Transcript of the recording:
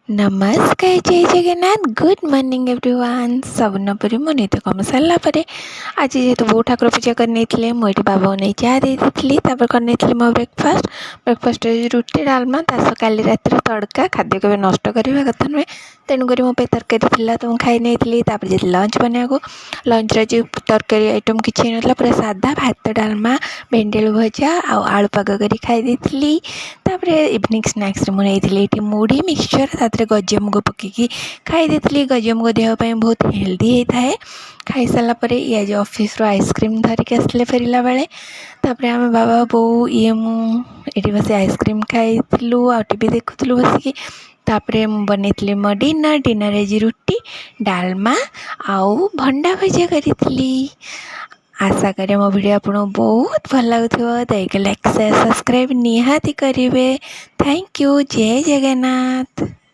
ନମସ୍କାର, ଜୟ Jagannath, good morning everyone. ସବୁଦିନ ପରି ମୋ ନିତ୍ୟ କାମ ସାରିଲା ପରେ ଆଜି ଯେହେତୁ ବୋଉ ଠାକୁର ପୂଜା କରିନେଇଥିଲେ, ମୁଁ ଏଠି ବାବାଙ୍କୁ ନେଇ ଚା ଦେଇ ଦେଇଥିଲି। ତାପରେ କରିନେଇଥିଲି ମୋ ବ୍ରେକଫାଷ୍ଟ। ବ୍ରେକଫାଷ୍ଟରେ ରୁଟି, ଡାଲମା, ତା ସହ କାଲି ରାତିର ତଡ଼କା। ଖାଦ୍ୟ କେବେ ନଷ୍ଟ କରିବା କଥା ନୁହେଁ, ତେଣୁକରି ମୋ ପାଇଁ ତରକାରୀ ଥିଲା ତ ମୁଁ ଖାଇ ନେଇଥିଲି। ତାପରେ ଯାଇଥିଲି ଲଞ୍ଚ ବନେଇବାକୁ। ଲଞ୍ଚରେ ଆଜି ତରକାରୀ ଆଇଟମ୍ କିଛି ହେଇନଥିଲା, ପୁରା ସାଧା ଭାତ, ଡାଲମା, ଭେଣ୍ଡି ଆଳୁ ଭଜା ଆଉ ଆଳୁ ପାଗ କରି ଖାଇ ଦେଇଥିଲି। ତାପରେ ଇଭିନିଂ ସ୍ନାକ୍ସରେ ମୁଁ ନେଇଥିଲି ଏଇଠି ମୁଢ଼ି ମିକ୍ସଚର୍, ତା ଦେହରେ ଗଜାମୁଗ ପକେଇକି ଖାଇ ଦେଇଥିଲି। ଗଜାମୁଗ ଦେହ ପାଇଁ ବହୁତ ହେଲ୍ଦି ହେଇଥାଏ। ଖାଇସାରିଲା ପରେ ଇଏ ଆଜି ଅଫିସରୁ ଆଇସ୍କ୍ରିମ୍ ଧରିକି ଆସିଲେ ଫେରିଲା ବେଳେ। ତାପରେ ଆମେ ବାବା, ବୋଉ, ଇଏ, ମୁଁ ଏଇଠି ବସି ଆଇସ୍କ୍ରିମ୍ ଖାଇଥିଲୁ ଆଉ ଟିଭି ଦେଖୁଥିଲୁ ବସିକି। ତାପରେ ମୁଁ ବନେଇଥିଲି ମୋ ଡିନର୍। ଡିନର୍ ଆଜି ରୁଟି, ଡାଲମା ଆଉ ଭଣ୍ଡା ଭଜା କରିଥିଲି। ଆଶା କରେ ମୋ ଭିଡ଼ିଓ ଆପଣଙ୍କୁ ବହୁତ ଭଲ ଲାଗୁଥିବ। ଦୟାକରି ଲାଇକ୍, ସେୟାର, ସବସ୍କ୍ରାଇବ୍ ନିହାତି କରିବେ। Thank you. Jay Jagannath.